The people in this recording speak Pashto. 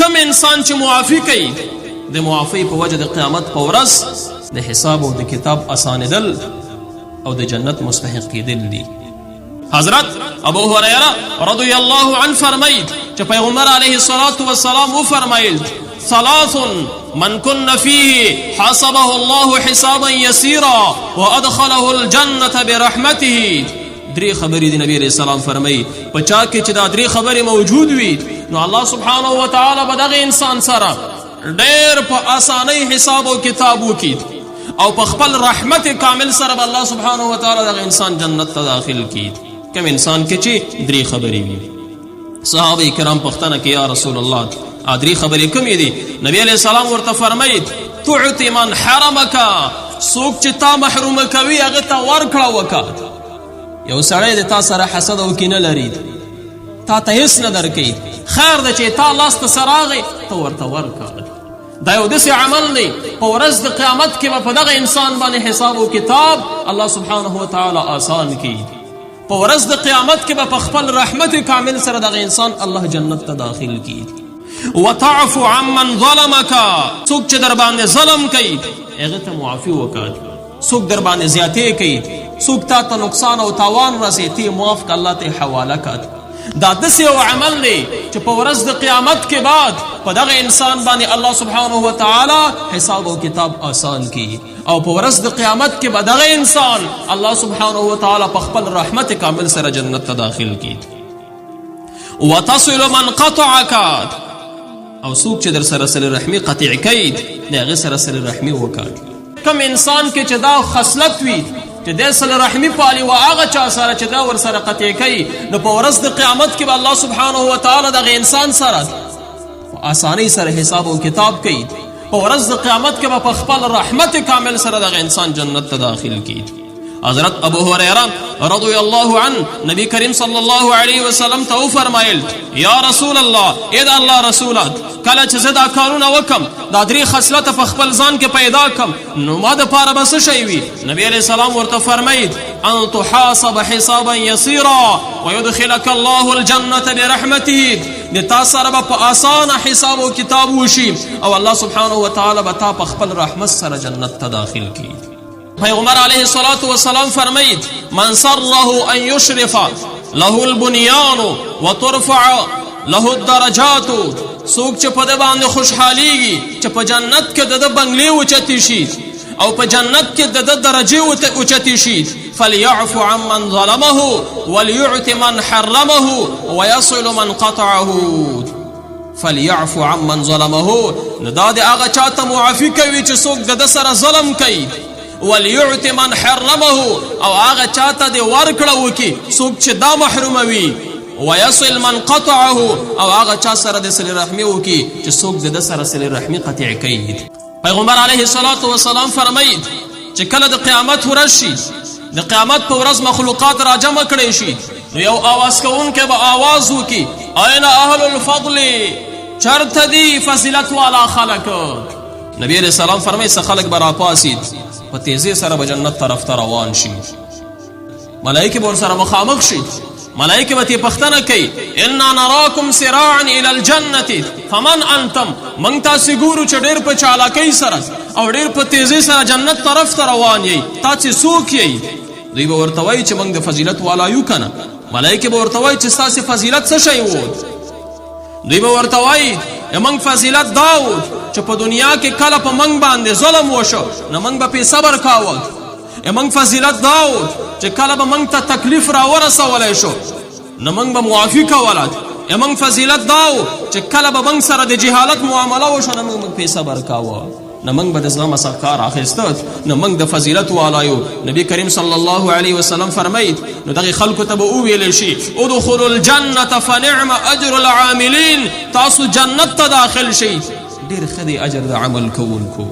کوم انسان چې معافي کوي، د معافۍ په وجه د قیامت په ورځ د حساب او د کتاب اسانېدل او د جنت مستحق کېدل دي. حضرت ابو هريره رضی الله عنه فرمایي چې پیغمبر علیه الصلاة والسلام وفرمایل: ثلاث من كن فيه حسبه الله حسابا يسيرا وادخله الجنة برحمته. درې خبرې دي، نبی علیه السلام فرمایي، په چا کې چې دا درې خبرې موجود وي، نو الله سبحانه وتعالی به دغه انسان سره ډېر په اسانۍ حساب او کتاب وکړي او په خپل رحمت کامل سره به الله سبحانه وتعالی دغه انسان جنت ته داخل کړي، کوم انسان کې چې درې خبرې وي. صحابه کرام پوښتنه کوي: یا رسول الله، درې خبرې کومې دي؟ نبی علیه السلام ورته فرمایي: تعطي من حرمک، څوک چې تا محروم کوي، هغه ته ورکړه وکړه. یو سړی د تا سره حسد او کینه لري، تا ته هیڅ نه درکوي، خیر ده چې تا لاس ته څه راغی، ته ورته ورکړه. دا یو داسې عمل دی، په ورځ د قیامت کې به په دغه انسان باندې حساب او کتاب الله سبحانه وتعالی آسان کړي. په ورځ د قیامت کې به په خپل رحمت کامل سره دغه انسان الله جنت ته داخل کړي. وتعفو عمن ظلمک، څوک چې در باندې ظلم کوي، هغه ته معافي وکړه. څوک در باندې زیاتې کوي، څوک تا ته نقصان او تاوان رسي، ته معاف که، الله ته حواله کړه. دا داسې یو عمل دی چې په ورځ د قیامت کې بعد په دغه انسان باندې الله سبحانه وتعالی حساب او کتاب آسان کړي او په ورځ د قیامت کې به دغه انسان الله سبحانه وتعالی په خپل رحمت کامل سره جنت ته داخل کړي. وتصل من قطعك، او څوک چې در سره صله رحمي قطع کوي، د هغه سره صله رحمي وکړي. کوم انسان کې چې دا خصلت وي چې د صله رحمي پالي و هغه چا سره چې دا ور سره قطع کوي، نو په ورځ د قیامت کې به الله سبحانه وتعالی دغه انسان سره په اسانۍ سره حساب او کتاب کوي. په ورځ د قیامت کې به په خپل رحمت کامل سره دغه انسان جنت ته داخل کړي. حضرت ابو هريره رضی الله عنه نبی کریم صلی الله علیه وسلم ته وفرمایل: یا رسول الله، اې د الله رسوله، کله چې زه دا کارونه وکم، دا درې خصلته په خپل ځان کې پیدا کم، نو ما د پاره به څه شی وي؟ نبی علیه السلام ورته فرمایي: ان تحاسب حسابا یسیرا ويدخلك الله الجنة برحمته. د تا سره به په اسانه حساب او کتاب وشي او الله سبحانه وتعالی به تا په خپل رحمت سره جنت ته داخل کړي. پیغمبر علیه الصلاة والسلام فرمایي: من سره ان یشرف له البنیان وترفع له الدرجات، څوک چې په ده باندې خوشحالیږي چې په جنت کې د ده بنګلې اوچتې شي او په جنت کې د ده درجې اوچتې شي، فليعف عمن ظلمه وليعط من حرمه ويصل من قطعه. فليعف عمن ظلمه، نو دا د هغه چا ته معافي کوي چې څوک د ده سره ظلم کوي، وليعط من حرمه، او هغه چا ته د ورکړه وکړي څوک چې دا محروموي، ويصل من قطعه، او هغه چا سره د صله رحمي وکړي چې څوک د ده سره صله رحمي قطع کوي. پیغمبر علیه الصلاة والسلام فرمایي چې کله د قیامت ورځ شي، د قیامت په ورځ مخلوقات راجمع کړی شي، نو یو آواز کوونکی به آواز وکړي: اين اهل الفضل؟ چرته دي فضیلت والا خلک؟ نبی علیه السلام فرمایي، څه خلک به راپاڅي، په تیزۍ سره به جنت طرف ته روان شي. ملایکې به ورسره مخامخ شي. ملایکې به ترې پوښتنه کوي: انا نراکم سراعا الی الجنة فمن انتم؟ موږ تاسې ګورو چې ډېر په چالاکۍ سره او ډېر په تیزۍ سره جنت طرف ته روان یئ، تاسې څوک یئ؟ دوی به ورته وایي چې موږ د فضیلت والا یو که نه. ملایکې به ورته وایي چې ستاسې فضیلت څه شی و؟ دوی به ورته وایي: موږ فضیلت دا و چې په دنیا کې کله په موږ باندې ظلم وشو، نو موږ به پرې صبر کاوه. موږ فضیلت دا و چې کله به موږ ته تکلیف راورسولی شو، نو موږ به معافي کوله. موږ فضیلت دا و چې کله به موږ سره د جهالت معامله وشو، نو موږ پرې صبر کاوه، نو موږ به د زغم څخه کار اخیسته، نو موږ د فضیلت والا یو. نبی کریم صلی الله علیه وسلم فرمایي، نو دغه خلکو ته به وویل شي: ادخلوا الجنة فنعم اجر العاملین. تاسو جنت ته داخل شئ، ډېر ښه دی اجر د عمل کوونکو.